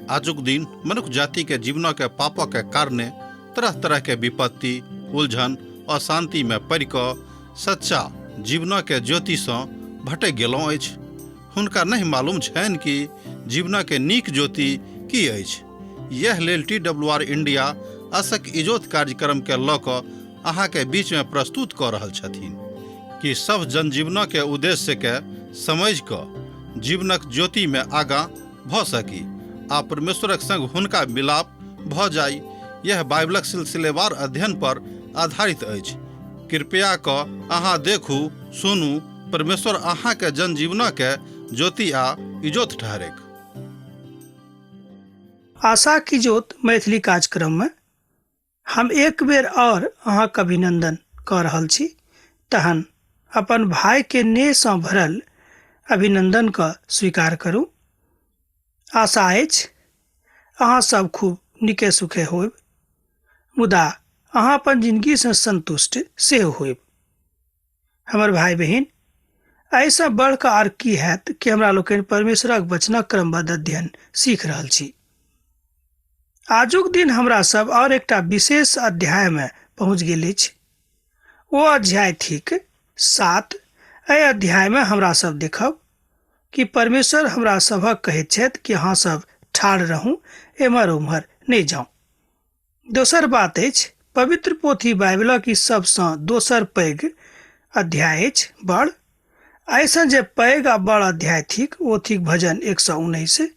आजुक दिन मनुख जाति के जीवनक के पापक के कारणे तरह तरह के विपत्ति, उलझन, अशांति में पड़ि कऽ सच्चा जीवनक के ज्योति सँ भटकि गेलहुँ अछि। हुनका नहि मालूम छनि कि जीवनक के नीक ज्योति की अछि। यैह लेल टी डब्ल्यू आर इंडिया असक इजोत कार्यक्रम के लऽ कऽ अहाँ के बीच में प्रस्तुत कऽ रहल छथिन कि सभ जनजीवनक के उद्देश्य के समझि कऽ जीवनक ज्योति में आगाँ भऽ सकी आ परमेश्वरक संग हुनका मिलाप भऽ जाइ। यह बाइबलक सिलसिलेवार अध्ययन पर आधारित अछि। कृपया कऽ अहाँ देखू, सुनू, परमेश्वर अहाँ के जनजीवनक के ज्योति आ इजोत ठहरेक। आशा की ज्योत मैथिली कार्यक्रम में हम एक बेर और अहाँक अभिनंदन कऽ रहल छी। तहन अपन भाई के नेहसँ भरल अभिनंदन कऽ स्वीकार करू। आशा अछि अहाँ सब खूब नीके सुखे होयब, मुदा अहाँ अपन जिंदगीसँ संतुष्ट सेहो होयब। हमर भाई बहिन, एहिसँ बढ़ कऽ आर की हैत कि हमरा लोकनि परमेश्वरक वचनक क्रमबद्ध अध्ययन सीख रहल छी। आजुक दिन हमरा सब और एकटा विशेष अध्याय में पहुंच गेल अछि। ओ अध्याय थिक 7। एहि अध्याय में हमरा सब देखब कि परमेश्वर हमरा सभक कहैत छथि कि अहाँ सब ठाढ़ रहू, एम्हर ओम्हर नहि जाउ। दोसर बात अछि, पवित्र पोथी बाइबलक ई सबसँ दोसर पैघ अध्याय अछि। बड़ एहिसँ जे पैघ आ बड़ अध्याय थिक ओ थिक भजन 119।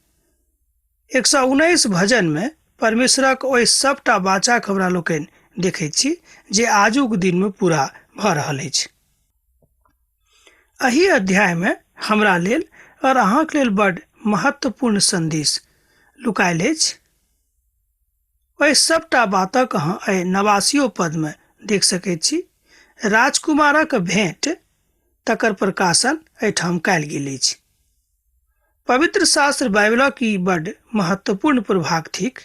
119 भजन में परमेश्वरक ओहि सबटा वाचाक हमरा लोकनि देखैत छी जे आजुक दिन में पूरा भऽ रहल अछि। एहि अध्याय में हमरा लेल और अहाँक लेल बड महत्वपूर्ण संदेश लुकायल अछि। ओहि सबटा बातक अहाँ एहि 89 पद में देख सकैत छी। राजकुमारक भेंट तकर प्रकाशन एहिठाम कयल गेल अछि। पवित्र शास्त्र बाइबलक ई बड महत्वपूर्ण प्रभाग थिक।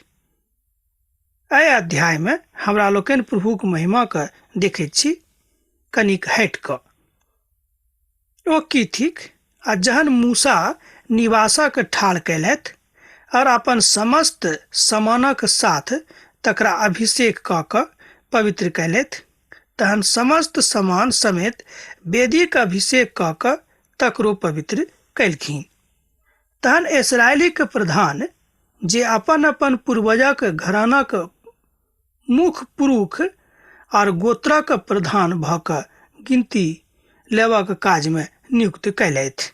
एहि अध्याय में हमरा लोकनि प्रभुक महिमा के देखैत छी कनिक हटि कऽ। ओ की थिक? आ जहन मूसा निवासक ठाढ़ कयलथि और अपन समस्त समानक साथ तकरा अभिषेक कऽ कऽ पवित्र कयलथि, तहन समस्त समान समेत वेदीक अभिषेक कऽ कऽ तकरो पवित्र कयलखिन। तहन इसराइलीक प्रधान जे अपन अपन पूर्वजक घरानाक मुख्य पुरुष और गोत्रक प्रधान भऽ कऽ गिनती लेबाक काजमे नियुक्त कयलथि।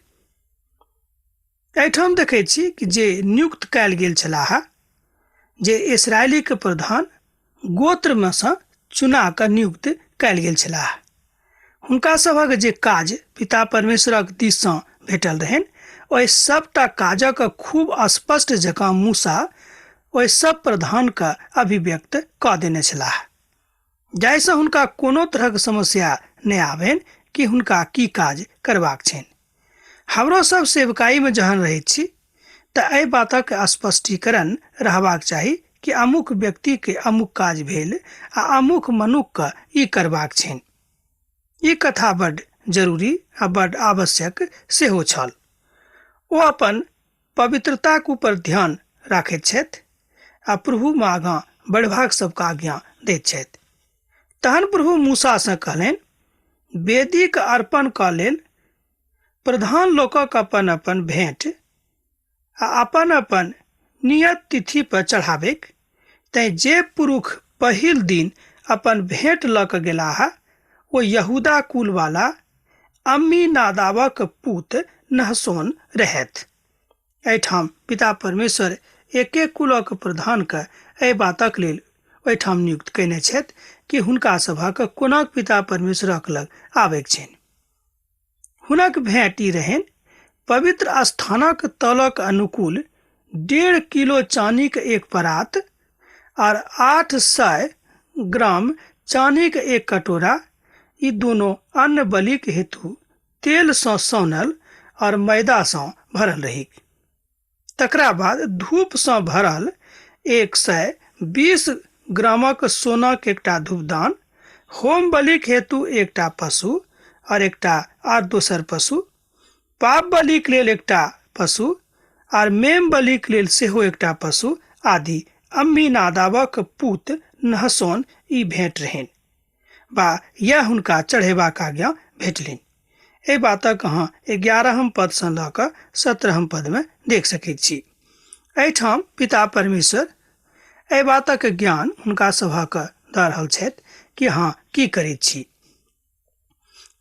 एहिठाम देखै छी कि जे नियुक्त कयल गेल छलाह, जे इसराइलीक प्रधान गोत्रमे सँ चुना कऽ नियुक्त कयल गेल छलाह, हुनका सभक जे काज पिता परमेश्वरक दिस सँ भेटल रहनि, ओहि सबटा काजक खूब स्पष्ट जकाँ मूसा ओहि सब प्रधानके अभिव्यक्त कऽ देने छलाह, जाहिसँ हुनका कोनो तरहक समस्या नहि आबनि कि हुनका की काज करबाक छनि। हमरो सब सेवकाईमे जहन रहैत छी तऽ एहि बातक स्पष्टीकरण रहबाक चाही कि अमुक व्यक्तिके अमुक काज भेल आ अमुक मनुखके ई करबाक छनि। ई कथा बड्ड जरूरी आ बड्ड आवश्यक सेहो छल। ओ अपन पवित्रताक ऊपर ध्यान राखैत छथि आ प्रभुमे आगाँ बढ़बाक सबके आज्ञा दैत छथि। तहन प्रभु मूसासँ कहलनि, वेदीक अर्पण कऽ लेल प्रधान लोकक अपन अपन भेंट आ अपन अपन नियत तिथि पर चढ़ाबैक। तैं जे पुरुष पहिल दिन अपन भेंट लऽ कऽ गेलाह ओ यहूदा कुलवाला अम्मीनादाबक पूत नहसोन रहथि। एहिठाम पिता परमेश्वर एके कुलक प्रधानके एहि बातक लेल ओहिठाम नियुक्त कयने छथि कि हुनका सभक कोना पिता परमेश्वरक लग आबैक छनि। हुनक भेंट ई रहनि, पवित्र स्थानक तलक अनुकूल 1.5 किलो चानीक एक परात आर 800 ग्राम चानीक एक कटोरा, ई दोनों अन्न बलिक हेतु तेलसँ सनल और मैदासँ भरल रही। तकरा बाद धूपसँ भरल 120 ग्रामक सोनाक एकटा धूपदान, होम बलिक हेतु एकटा पशु और एकटा आर दोसर पशु, पाप बलिक लेल एकटा पशु आर मेम बलिक लेल सेहो एकटा पशु आदि। अम्मीनादाबक पुत नहसोन ई भेंट रहनि बा यह हुनका चढ़ेबाक आज्ञा भेटलनि। एहि बातक अहाँ 11 पदसँ लऽ कऽ 17 पदमे देख सकैत छी। एहिठाम पिता परमेश्वर एहि बातक ज्ञान हुनका सभक दऽ रहल छथि कि अहाँ की करैत छी।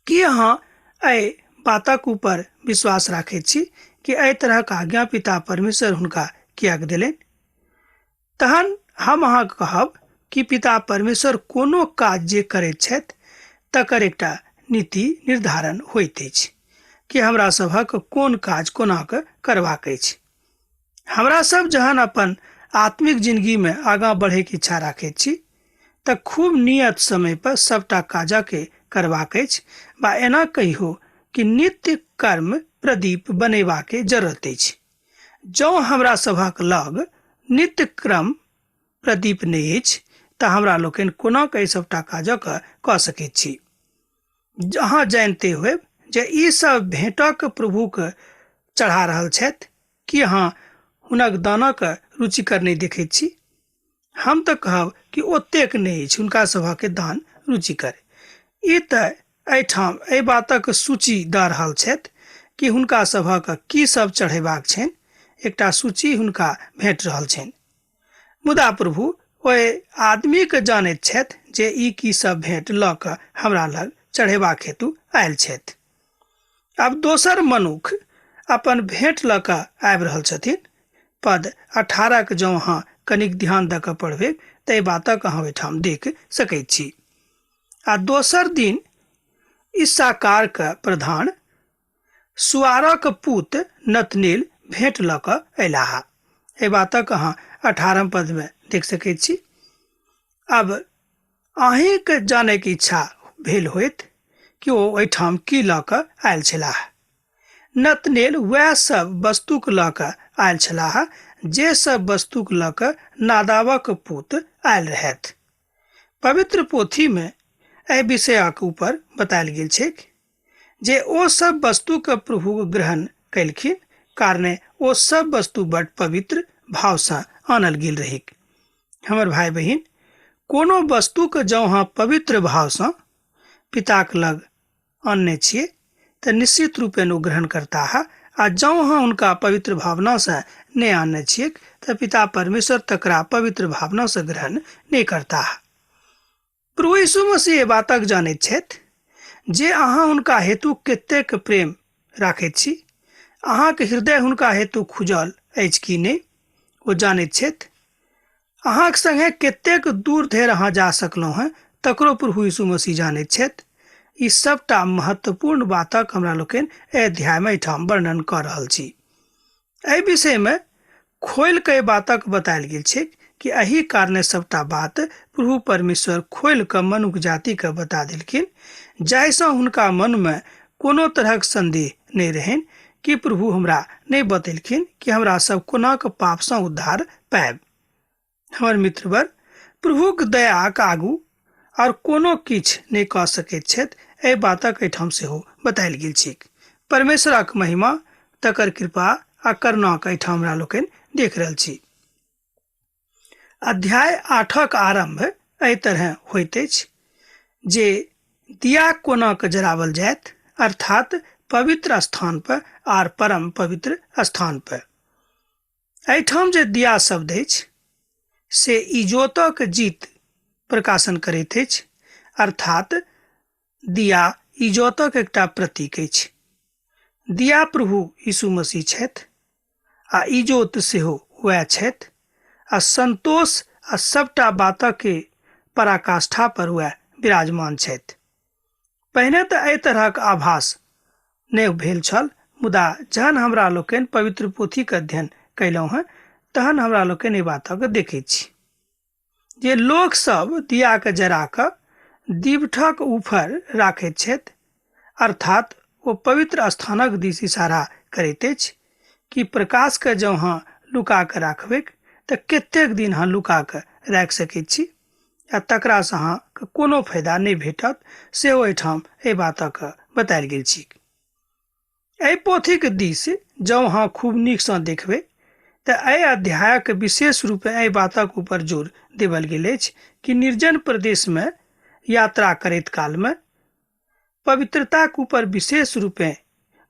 की अहाँ एहि बातक ऊपर विश्वास राखैत छी कि एहि तरहक आज्ञा पिता परमेश्वर हुनका किएक देलनि? तहन हम अहाँके कहब कि पिता परमेश्वर कोनो काज जे करैत छथि तकर एकटा नीति निर्धारण होइत अछि कि हमरा सभक कोन काज कोना कऽ करबाक अछि। हमरा सब जहन अपन आत्मिक जिंदगीमे आगाँ बढ़ैके इच्छा राखैत छी तऽ खूब नियत समय पर सबटा काजके करबाक अछि बा एना कहियो कि नित्य कर्म प्रदीप बनेबाके जरूरत अछि। जँ हमरा सभक लग नित्य क्रम प्रदीप नहि अछि तऽ हमरा लोकनि कोना कऽ एहि सबटा काजक कऽ सकैत छी? अहाँ जानिते होयब जे ई सब भेंटक प्रभुके चढ़ा रहल छथि। कि अहाँ हुनक दानक रुचिकर नहि देखैत छी? हम तऽ कहब कि ओतेक नहि अछि हुनका सभके दान रुचिकर। ई तऽ एहिठाम एहि बातक सूची दऽ रहल छथि कि हुनका सभक की सब चढ़ेबाक छनि। एकटा सूची हुनका भेट रहल छनि। मुदा प्रभु ओहि आदमीके जानैत छथि जे ई की सब भेंट लऽ कऽ हमरा लग चढ़ेबाक हेतु आयल छथि। आब दोसर मनुख अपन भेंट लऽ कऽ आबि रहल छथिन। पद 18 के जँ अहाँ कनिक ध्यान दऽ कऽ पढ़बै तऽ एहि बातक अहाँ ओहिठाम देख सकैत छी। आ दोसर दिन इस्साकार के प्रधान सुआरक पुत नतनेल भेंट लऽ कऽ अयलाह। एहि बातक अहाँ 18 पदमे देख सकैत छी। आब अहीँके जानैके इच्छा भेल होइत कि ओ ओहिठाम की लऽ कऽ आयल छलाह। नतनेल वएह सब वस्तुक लऽ कऽ आयल छलाह जे सब वस्तुक लऽ कऽ नादाबक पुत आयल रहथि। पवित्र पोथीमे एहि विषयक ऊपर बतायल गेल छैक जे ओ सब वस्तुके प्रभु ग्रहण कयलखिन, कारणे ओ सब वस्तु बड पवित्र भावसँ आनल गेल रहैक। हमर भाय बहिन, कोनो वस्तुके जँ अहाँ पवित्र भावसँ पिताक लग आनने छियै तऽ निश्चित रूपेण ओ ग्रहण करताह, आ जँ अहाँ हुनका पवित्र भावनासँ नहि आनने छियै तऽ पिता परमेश्वर तकरा पवित्र भावनासँ ग्रहण नहि करताह। प्रभु यीशु मसीह एहि बातक जानैत छथि जे अहाँ हुनका हेतु कतेक प्रेम राखैत छी, अहाँके हृदय हुनका हेतु खुजल अछि कि नहि ओ जानैत छथि। अहाँके संगे कतेक दूर धरि अहाँ जा सकलहुँ हेँ तकरो प्रभु यीशु मसीह जानैत छथि। ई सबटा महत्वपूर्ण बातक हमरा लोकनि एहि अध्यायमे एहिठाम वर्णन कऽ रहल छी। एहि विषयमे खोलि कऽ एहि बातक बतायल गेल छैक कि एहि कारणे सबटा बात प्रभु परमेश्वर खोलि कऽ मनुख जातिके बता देलखिन, जाहिसँ हुनका मनमे कोनो तरहक संदेह नहि रहनि कि प्रभु हमरा नहि बतेलखिन कि हमरा सब कोना कऽ पापसँ उद्धार पायब। हमर मित्रवर, प्रभुक दयाक आगू आओर कोनो किछु नहि कऽ सकैत छथि, एहि बातक एहिठाम सेहो बतायल गेल छैक। परमेश्वरक महिमा, तकर कृपा आ करुणाक एहिठाम हमरा लोकनि देख रहल छी। अध्याय 8 आरंभ एहि तरह होइत अछि जे दिया कोना कऽ जरावल जायत, अर्थात पवित्र स्थान पर आर परम पवित्र स्थान पर। एहिठाम जे दिया शब्द अछि से इजोतक जीत प्रकाशन करैत अछि, अर्थात दिया इजोतक एकटा प्रतीक अछि। दिया प्रभु यीशु मसीह छथि आ इजोत सेहो वएह छथि, आ संतोष आ सबटा बातक के पराकाष्ठा पर वएह विराजमान छथि। पहिने तऽ एहि तरहक आभास नहि भेल छल, मुदा जहन हमरा लोकनि पवित्र पोथीके अध्ययन कयलहुँ हेँ तहन हमरा लोकनि एहि बातक देखैत छी जे लोकसभ दियाके जरा कऽ दीवठक ऊपर राखैत छथि, अर्थात ओ पवित्र स्थानक दिस इशारा करैत अछि कि प्रकाशके जँ अहाँ लुका कऽ राखबैक तऽ कतेक दिन अहाँ लुका कऽ राखि सकैत छी आ तकरासँ अहाँके कोनो फायदा नहि भेटत, सेहो एहिठाम एहि बातक बतायल गेल छी। एहि पोथीके दिस जँ अहाँ खूब नीकसँ देखबै तऽ एहि अध्यायक विशेष रूपे एहि बातक ऊपर जोर देवल गेल अछि कि निर्जन प्रदेशमे यात्रा करैत कालमे पवित्रताक ऊपर विशेष रूपे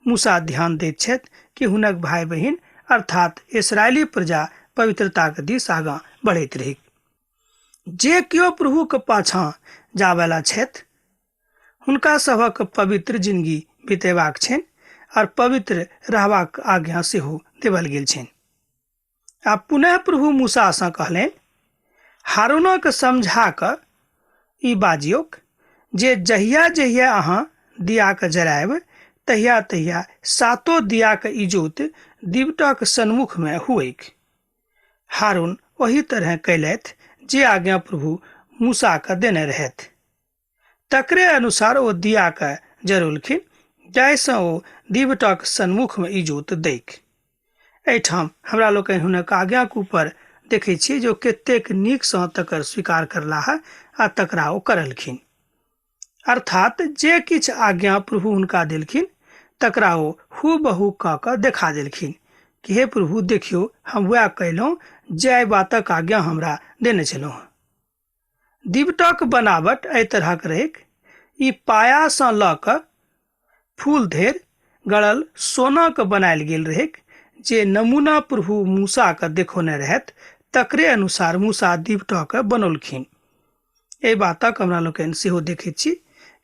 मूसा ध्यान दैत छथि कि हुनक भाय बहिन अर्थात इसराइली प्रजा पवित्रताक दिस आगाँ बढ़ैत रही। जे केओ प्रभुके पाछाँ जावला छथि हुनका सभक पवित्र जिंदगी बितेबाक छनि और पवित्र रहबाक आज्ञा सेहो देवल गेल छनि। आ पुनः प्रभु मूसासँ कहलनि, हारूनके समझा कऽ ई बाजियौक जे जहिया जहिया अहाँ दियाके जरायब तहिया तहिया सातो दियाके इजोत दिवटक सन्मुखमे हुएक। हारून ओही तरह कयलथि जे आज्ञा प्रभु मूसाके देने रहथि, तकरे अनुसार ओ दियाके जरौलखिन जाहिसँ ओ दिवटक सन्मुखमे इजोत दैक। एहिठाम हमरा लोकनि हुनक आज्ञाक ऊपर देखै छियै जे ओ कतेक नीकसँ तकर स्वीकार करलाह आ तकरा ओ करलखिन। अर्थात जे किछु आज्ञा प्रभु हुनका देलखिन तकरा ओ हूबहू कऽ कऽ देखा देलखिन कि हे प्रभु देखियौ, हम वएह कयलहुँ जे एहि बातक आज्ञा हमरा देने छलहुँ। दिवटक बनावट एहि तरहक रहैक, ई पायासँ लऽ कऽ फूल धरि गड़ल सोनाके बनायल गेल रहैक। जे नमूना प्रभु मूसाके देखौने रहथि तकरे अनुसार मूसा दिवटके बनौलखिन। एहि बातक हमरा लोकनि सेहो देखैत छी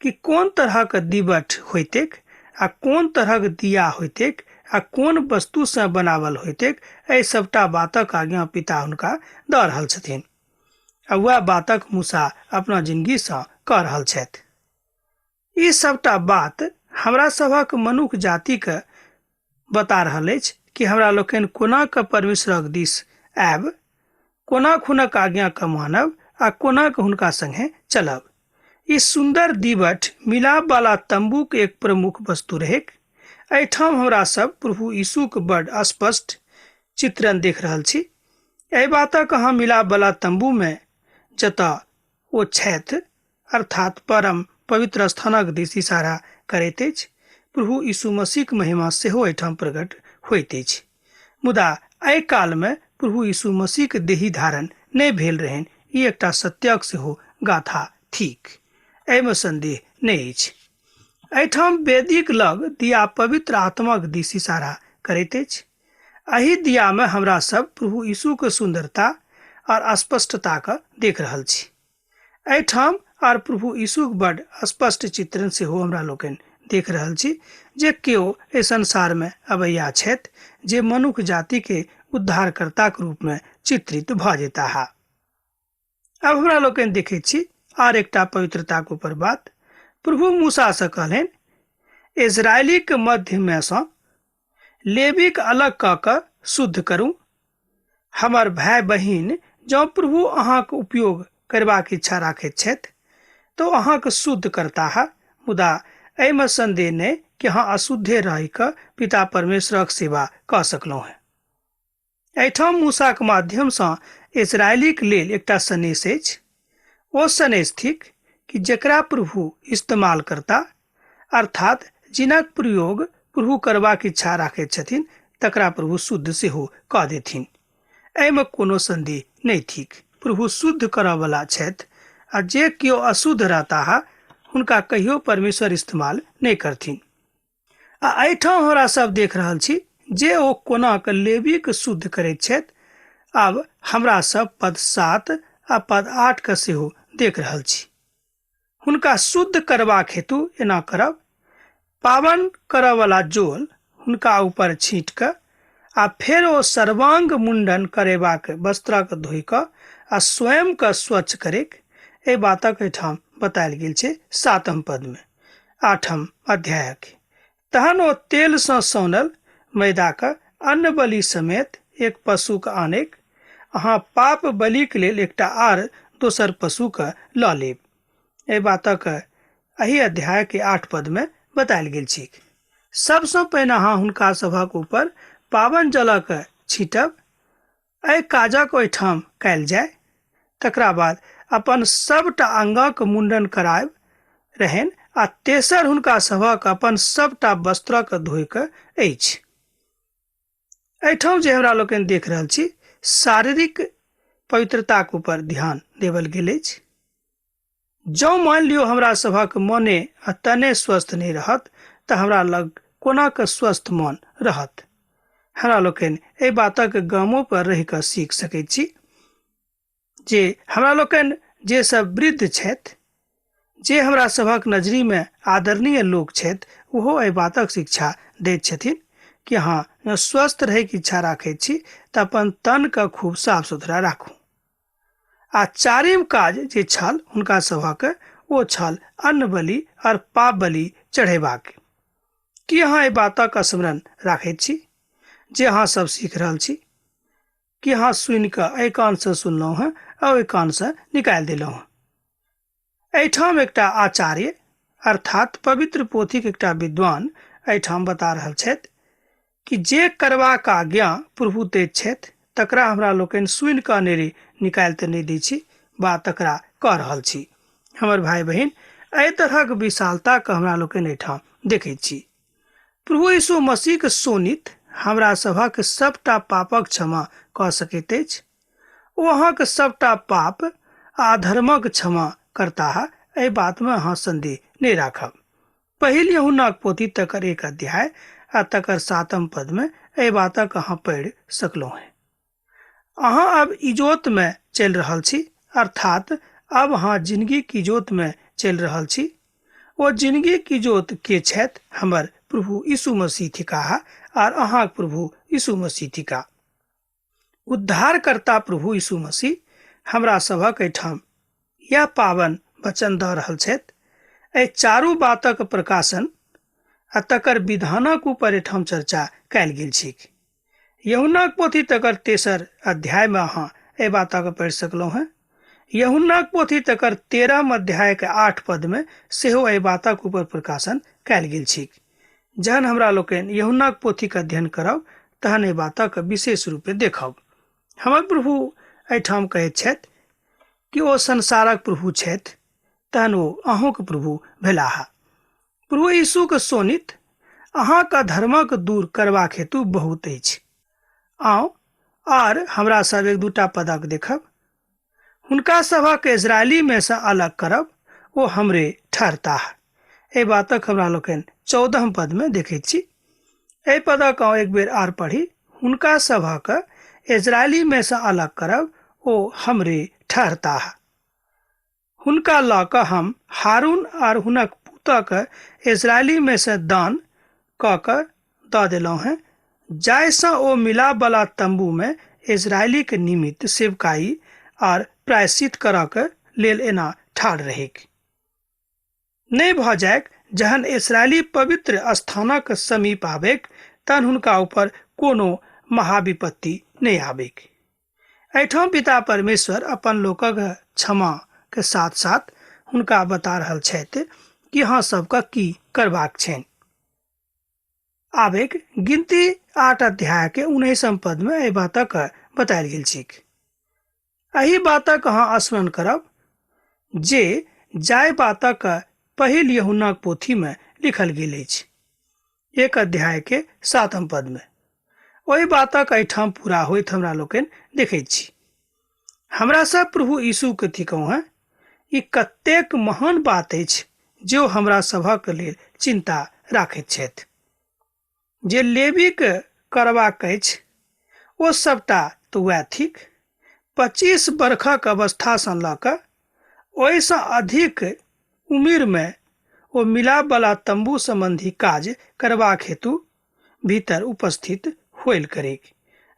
कि कोन तरहक दिवट होइतैक आ कोन तरहक दिया होइतैक आ कोन वस्तुसँ बनावल होइतैक, एहि सबटा बातक आज्ञा पिता हुनका दऽ रहल छथिन आ वएह बातक मूसा अपना जिंदगीसँ कऽ रहल छथि। ई सबटा बात हमरा सभक मनुख जातिके बता रहल अछि कि हमरा लोकनि कोना कऽ परमेश्वरक दिस आयब, कोना हुनक आज्ञाके मानब आ कोना कऽ हुनका संगे चलब। ई सुन्दर दिवट मिलाप वाला तंबूक एक प्रमुख वस्तु रहैक। एहिठाम हमरा सब प्रभु यीशुक बड स्पष्ट चित्रण देख रहल छी। एहि बातक अहाँ मिलाप वाला तंबू में जतऽ ओ छथि अर्थात परम पवित्र स्थानक दिस इशारा करैत अछि। प्रभु यीशु मसीहक महिमा सेहो एहिठाम प्रकट होइत अछि। मुदा एहि कालमे प्रभु यीशु मसीहक देही धारण नहि भेल रहनि, ई एकटा सत्यक सेहो गाथा थिक, एहिमे संदेह नहि अछि। एहिठाम वेदीक लग दिया पवित्र आत्माक दिस इशारा करैत अछि। एहि दियामे हमरा सब प्रभु यीशुक सुन्दरता और स्पष्टताके देख रहल छी। एहिठाम आर प्रभु यीशुक बड स्पष्ट चित्रण सेहो हमरा लोकनि देख रहल छी जे केओ एहि संसारमे अबैया छथि जे मनुख जातिके उद्धारकर्ताक रूपमे चित्रित भऽ जेताह। आब हमरा लोकनि देखैत छी आर एकटा पवित्रताक ऊपर बात। प्रभु मूसासँ कहलनि, इजरायलीक मध्यमे सँ लेवीक अलग कऽ कऽ शुद्ध करू। हमर भाय बहिन, जँ प्रभु अहाँक उपयोग करबाक इच्छा राखैत छथि तऽ अहाँके शुद्ध करताह, मुदा एहिमे संदेह नहि कि अहाँ अशुद्धे रहि कऽ पिता परमेश्वरक सेवा कऽ सकलहुँ हेँ। एहिठाम मूसाक माध्यमसँ इजरायलीक लेल एकटा सनेस अछि। ओ सनेस थिक कि जकरा प्रभु इस्तेमाल करता, अर्थात जिनक प्रयोग प्रभु करबाक इच्छा राखैत छथिन तकरा प्रभु शुद्ध सेहो कऽ देथिन। एहिमे कोनो संदेह नहि थिक। प्रभु शुद्ध करऽवला छथि आ जे केओ अशुद्ध रहताह हुनका कहियो परमेश्वर इस्तेमाल नहि करथिन। आ एहिठाम हमरा सब देख रहल छी जे ओ कोना कऽ लेवीके शुद्ध करैत छथि। आब हमरा सब पद 7 आ पद 8 के सेहो देख रहल छी। हुनका शुद्ध करबाक हेतु एना करब, पावन करऽवला जोल हुनका ऊपर छींट कऽ आ फेर ओ सर्वांग मुंडन करेबाक वस्त्रक धोइ कऽ आ स्वयं के स्वच्छ करैक, एहि बातक एहिठाम बतायल गेल छै 7 पदमे 8 अध्यायक। तहन ओ तेलसँ सौनल मैदाक अन्न बलि समेत एक पशुके आनेक, अहाँ पाप बलिक लेल एकटा आर दोसर पशुके लऽ लेब। एहि बातक एहि अध्यायके 8 पदमे बतायल गेल छै। सबसँ पहिने अहाँ हुनका सभक ऊपर पावन जलक छीटब, एहि काजक ओहिठाम कयल जाय। तकरा बाद अपन सबटा अंगक मुंडन करायब रहनि आ तेसर हुनका सभक अपन सबटा वस्त्रक धोइ कऽ अछि। एहिठाम जे हमरा लोकनि देख रहल छी, शारीरिक पवित्रताक ऊपर ध्यान देवल गेल अछि। जँ मानि लियौ हमरा सभक मने आ तने स्वस्थ नहि रहत तऽ हमरा लग कोना कऽ स्वस्थ मन रहत? हमरा लोकनि एहि बातक गामो पर रहि कऽ सीख सकैत छी जे हमरा लोकनि जे सब वृद्ध छथि, जे हमरा सभक नजरिमे आदरणीय लोक छथि, ओहो एहि बातक शिक्षा दैत छथिन कि अहाँ जँ स्वस्थ रहैके इच्छा राखैत छी तऽ अपन तनके खूब साफ सुथरा राखू। आ चारिम काज जे छल हुनका सभक ओ छल अन्न बलि आओर पाप बलि चढ़ेबाक। की अहाँ एहि बातक स्मरण राखैत छी जे अहाँ सब सीख रहल छी? कि अहाँ सुनि कऽ एहि कानसँ सुनलहुँ हेँ आ ओहि कानसँ निकालि देलहुँ हेँ? एहिठाम एकटा आचार्य अर्थात पवित्र पोथीक एकटा विद्वान एहिठाम बता रहल छथि कि जे करबाक आज्ञा प्रभु दैत छथि तकरा हमरा लोकनि सुनि कऽ अनेरे निकालि तऽ नहि दै छी वा तकरा कऽ रहल छी। हमर भाय बहिन, एहि तरहक विशालताके हमरा लोकनि एहिठाम देखैत छी। प्रभु यीशु मसीहक शोणित हमरा सभक सबटा पापक क्षमा कऽ सकैत अछि। ओ अहाँक सबटा पाप आ अधर्मक क्षमा करताह, एहि बातमे अहाँ संदेह नहि राखब। पहिल यूहन्नाक पोथी तकर 1 अध्याय आ तकर 7 पदमे एहि बातक अहाँ पढ़ि सकलहुँ हेँ। अहाँ अब इजोतमे चलि रहल छी, अर्थात अब अहाँ जिंदगीक इजोतमे चलि रहल छी। ओ जिंदगीक इजोत के छथि? हमर प्रभु यीशु मसीह थिकाह आर अहाँक प्रभु यीशु मसीह थिकाह। उद्धारकर्ता प्रभु यीशु मसीह हमरा सभक एहिठाम यह पावन वचन दऽ रहल छथि। एहि चारू बातक प्रकाशन आ तकर विधानक ऊपर एहिठाम चर्चा कयल गेल छैक। यूहन्नाक पोथी तकर 3 अध्याय में अहाँ एहि बातक पढ़ि सकलहुँ हेँ। यूहन्नाक पोथी तकर 13 अध्याय के 8 पद में सेहो एहि बातक ऊपर प्रकाशन कयल गेल छैक। जहन हमरा लोकनि यूहन्नाक पोथीक अध्ययन करब तहन एहि बातक विशेष रूपे देखब। हमर प्रभु एहिठाम कहैत छथि कि ओ संसारक प्रभु छथि, तहन ओ अहूँक प्रभु भेलाह। प्रभु यीशुक शोणित अहाँक अधर्मक दूर करबाक हेतु बहुत अछि। आउ आर हमरा सब एक दूटा पदक देखब। हुनका सभक इजरायली में से अलग करब, ओ हमरे ठहरताह। एहि बातक हमरा लोकनि 14 पद में देखैत छी। एहि पदक आउ एक बेर आर पढ़ी। हुनका सभक इजरायली में से अलग करब, ओ हमरे ठहरताह। हुनका लऽ कऽ हम हारून आर हुनक पुतक इजरायली में से दान कऽ कऽ दऽ देलहुँ हेँ, जाहिसँ ओ मिलापवला तम्बू में इजरायलीक निमित्त सेवकाई आर प्रायश्चित करऽ लेल एना ठाढ़ रहैक। नहि भऽ जाइक जहन इस्राएली पवित्र स्थानक समीप आबैक तहन हुनका ऊपर कोनो महाविपत्ति नहि आबैक। एहिठाम पिता परमेश्वर अपन लोकक क्षमा के साथ साथ हुनका बता रहल छथि कि अहाँ सबके की करबाक छनि। आबैक गिनती 8 अध्याय के 19 पद में एहि बातक बतायल गेल छैक। एहि बातक अहाँ स्मरण करब जे जाहि बातक पहिल यूहन्नाक पोथी में लिखल गेल अछि 1 अध्याय के 7 पद में, ओहि बातक एहिठाम पूरा होइत हमरा लोकनि देखैत छी। हमरा सब प्रभु यीशु के थिकहुँ हेँ। ई कतेक महान बात अछि जे ओ हमरा सभक लेल चिंता राखैत छथि। जे लेवीक करबाक अछि ओ सबटा तऽ वएह थिक। 25 बरखक अवस्थासँ लऽ कऽ ओहिसँ अधिक उमिरमे ओ मिलापवला तम्बू सम्बन्धी काज करबाक हेतु भीतर उपस्थित होइल करैक।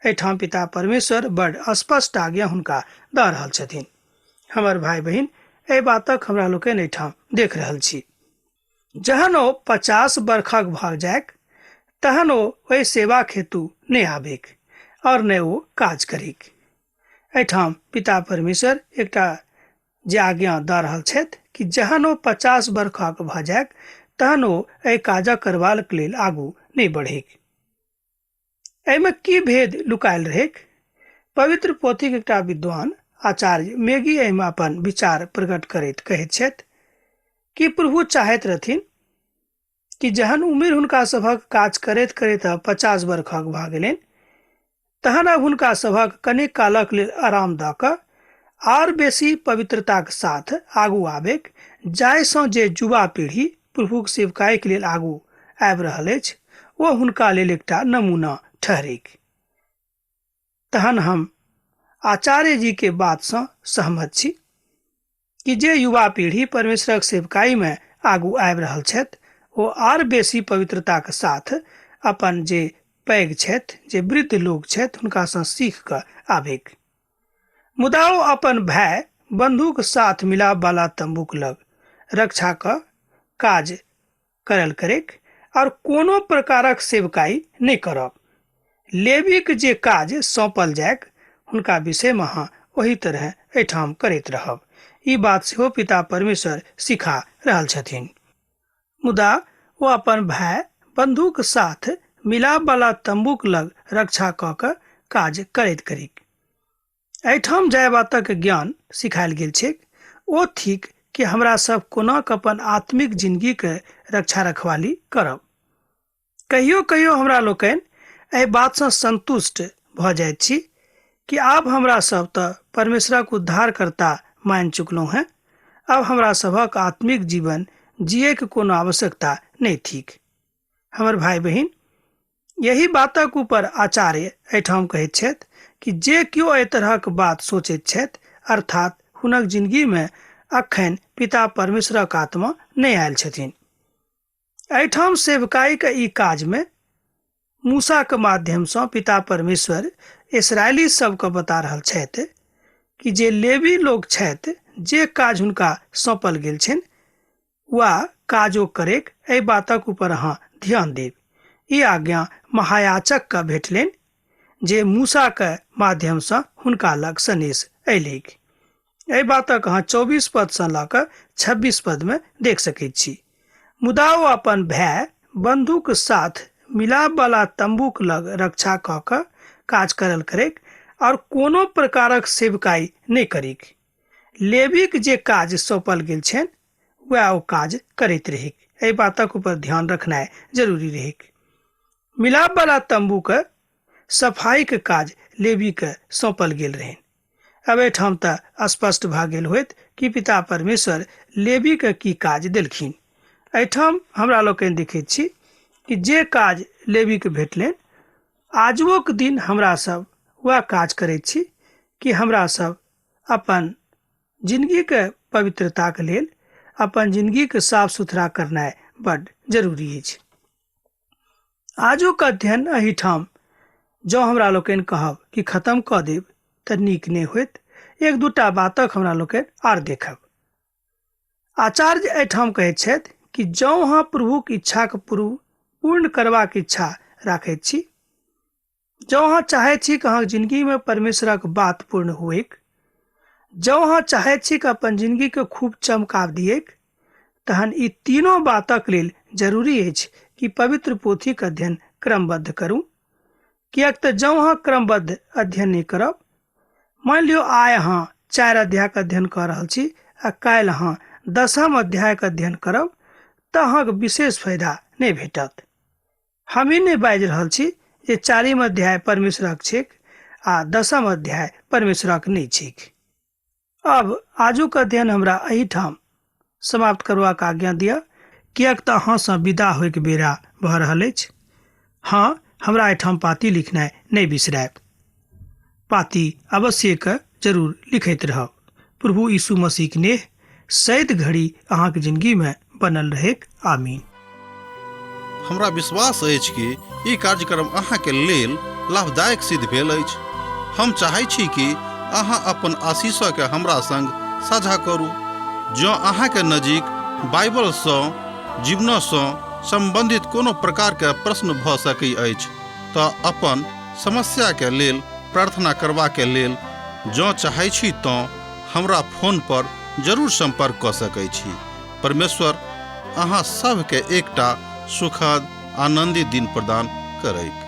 एहिठाम पिता परमेश्वर बड़ स्पष्ट आज्ञा हुनका दऽ रहल छथिन। हमर भाय बहिन, एहि बातक हमरा लोकनि एहिठाम देख रहल छी। जहन ओ 50 बरखक भऽ जाइक तहन ओ ओहि सेवाक हेतु नहि आबैक और नहि ओ काज करैक। एहिठाम पिता परमेश्वर एकटा जे आज्ञा दऽ रहल छथि कि जहन ओ 50 बरखक भऽ जाइक तहन ओ एहि काजक करबाक लेल आगू नहि बढ़ैक। एहिमे की भेद लुकायल रहैक? पवित्र पोथीक एकटा विद्वान आचार्य मेगी एहिमे अपन विचार प्रकट करैत कहैत छथि कि प्रभु चाहैत रहथिन कि जहन उमिर हुनका सभक काज करैत करैत 50 बरखक भऽ गेलनि तहन आब हुनका सभक कनेक कालक लेल आराम दऽ कऽ आर बेसी पवित्रताक साथ आगू आबैक, जाहिसँ जे युवा पीढ़ी प्रभुक सेवकाईके लेल आगू आबि रहल अछि ओ हुनका लेल एकटा नमूना ठहरैक। तहन हम आचार्य जी के बातसँ सहमत छी कि जे युवा पीढ़ी परमेश्वरक सेवकाईमे आगू आबि रहल छथि ओ आर बेसी पवित्रताक साथ अपन जे पैघ छथि, जे वृद्ध लोक छथि, हुनकासँ सीख कऽ आबैक। मुदा ओ अपन भाय बंधुक साथ मिलाप वाला तंबूक लग रक्षा कऽ काज करल करैक और कोनो प्रकारक सेवकाई नहि करब। लेवीक जे काज सौंपल जायक हुनका विषयमे अहाँ ओही तरह एहिठाम करैत रहब। ई बात सेहो पिता परमेश्वर सिखा रहल छथिन। मुदा ओ अपन भाय बंधुक साथ मिलाप वाला तंबूक लग रक्षा कऽ कऽ काज करैत करिक। एहिठाम जाहि बातक ज्ञान सिखायल गेल छैक ओ थिक कि हमरा सब कोना कऽ अपन आत्मिक जिंदगीके रक्षा रखवाली करब। कहियो कहियो हमरा लोकनि एहि बातसँ संतुष्ट भऽ जाइत छी कि आब हमरा सब तऽ परमेश्वरक उद्धारकर्ता मानि चुकलहुँ हेँ, आब हमरा सभक आत्मिक जीवन जियैके कोनो आवश्यकता नहि थिक। हमर भाय बहिन, यही बातक ऊपर आचार्य एहिठाम कहैत छथि कि जे केओ एहि तरहक बात सोचैत छथि, अर्थात हुनक जिंदगीमे अखन पिता परमेश्वरक आत्मा नहि आयल छथिन। एहिठाम सेवकाईके ई काजमे मूसाके माध्यमसँ पिता परमेश्वर इसराइली सबके बता रहल छथि कि जे लेवी लोक छथि, जे काज हुनका सौंपल गेल छनि वा काज ओ करैक, एहि बातक ऊपर अहाँ ध्यान देब। ई आज्ञा महायाचकके भेटलनि जे मूसाके माध्यमसँ हुनका लग सनेस अयलैक। एहि बातक अहाँ 24 पदसँ लऽ कऽ 26 पदमे देख सकैत छी। मुदा ओ अपन भाय बंधुक साथ मिलाप वाला तंबूक लग रक्षा कऽ कऽ काज करल करैक और कोनो प्रकारक सेवकाई नहि करिक। लेवीक जे काज सौंपल गेल छनि वएह ओ काज करैत रहैक। एहि बातक ऊपर ध्यान रखनाइ जरूरी रहैक। मिलाप वाला तंबूक सफाईक काज लेवीके सौंपल गेल रहनि। अब एहिठाम तऽ स्पष्ट भऽ गेल होइत कि पिता परमेश्वर लेवीके की काज देलखिन। एहिठाम हमरा लोकनि देखैत छी कि जे काज लेवीके भेटलनि, आजुओक दिन हमरा सब वएह काज करैत छी कि हमरा सब अपन जिंदगीके पवित्रताके लेल अपन जिंदगीके साफ सुथरा करनाइ बड्ड जरूरी अछि। आजुक अध्ययन एहिठाम जँ हमरा लोकनि कहब कि खत्म कऽ देब तऽ नीक नहि होइत। एक दूटा बातक हमरा लोकनि आर देखब। आचार्य एहिठाम कहैत छथि कि जँ अहाँ प्रभुक इच्छाके पूर्ण करबाक इच्छा राखैत छी, जँ अहाँ चाहैत छी कि अहाँके जिंदगीमे परमेश्वरक बात पूर्ण होइक, जँ अहाँ चाहैत छी कि अपन जिंदगीके खूब चमकाव दियैक, तहन ई तीनों बातक लेल जरूरी अछि कि पवित्र पोथीक अध्ययन क्रमबद्ध करू। किएक तऽ जँ अहाँ क्रमबद्ध अध्ययन नहि करब, मानि लियौ आइ अहाँ 4 अध्यायके अध्ययन कऽ रहल छी आ काल्हि अहाँ 10म अध्यायके अध्ययन करब, तऽ अहाँके विशेष फायदा नहि भेटत। हम ई नहि बाजि रहल छी जे 4म अध्याय परमेश्वरक छैक आ 10म अध्याय परमेश्वरक नहि छैक। अब आजुक अध्ययन हमरा एहिठाम समाप्त करबाक आज्ञा दिअ, किएक तऽ अहाँसँ विदा होइके बेरा भऽ रहल अछि। हँ, हमरा एहिठाम पाती लिखनाइ नहि बिसरायब। पाती अवश्यके जरूर लिखैत रहब। प्रभु यीशु मसीहक नेह सैद घड़ी अहाँके जिंदगीमे बनल रहैक। आमीन। हमरा विश्वास अछि कि ई कार्यक्रम अहाँके लेल लाभदायक सिद्ध भेल अछि। हम चाहै छी कि अहाँ अपन आशीषके हमरा संग साझा करू। जँ अहाँके नजीक बाइबलसँ जीवनसँ सम्बन्धित कोनो प्रकारके प्रश्न भऽ सकै अछि तऽ अपन समस्याके लेल प्रार्थना करबाके लेल जँ चाहै छी तँ हमरा फोन पर जरूर सम्पर्क कऽ सकै छी। परमेश्वर अहाँ सभके एकटा सुखद आनन्दित दिन प्रदान करैत।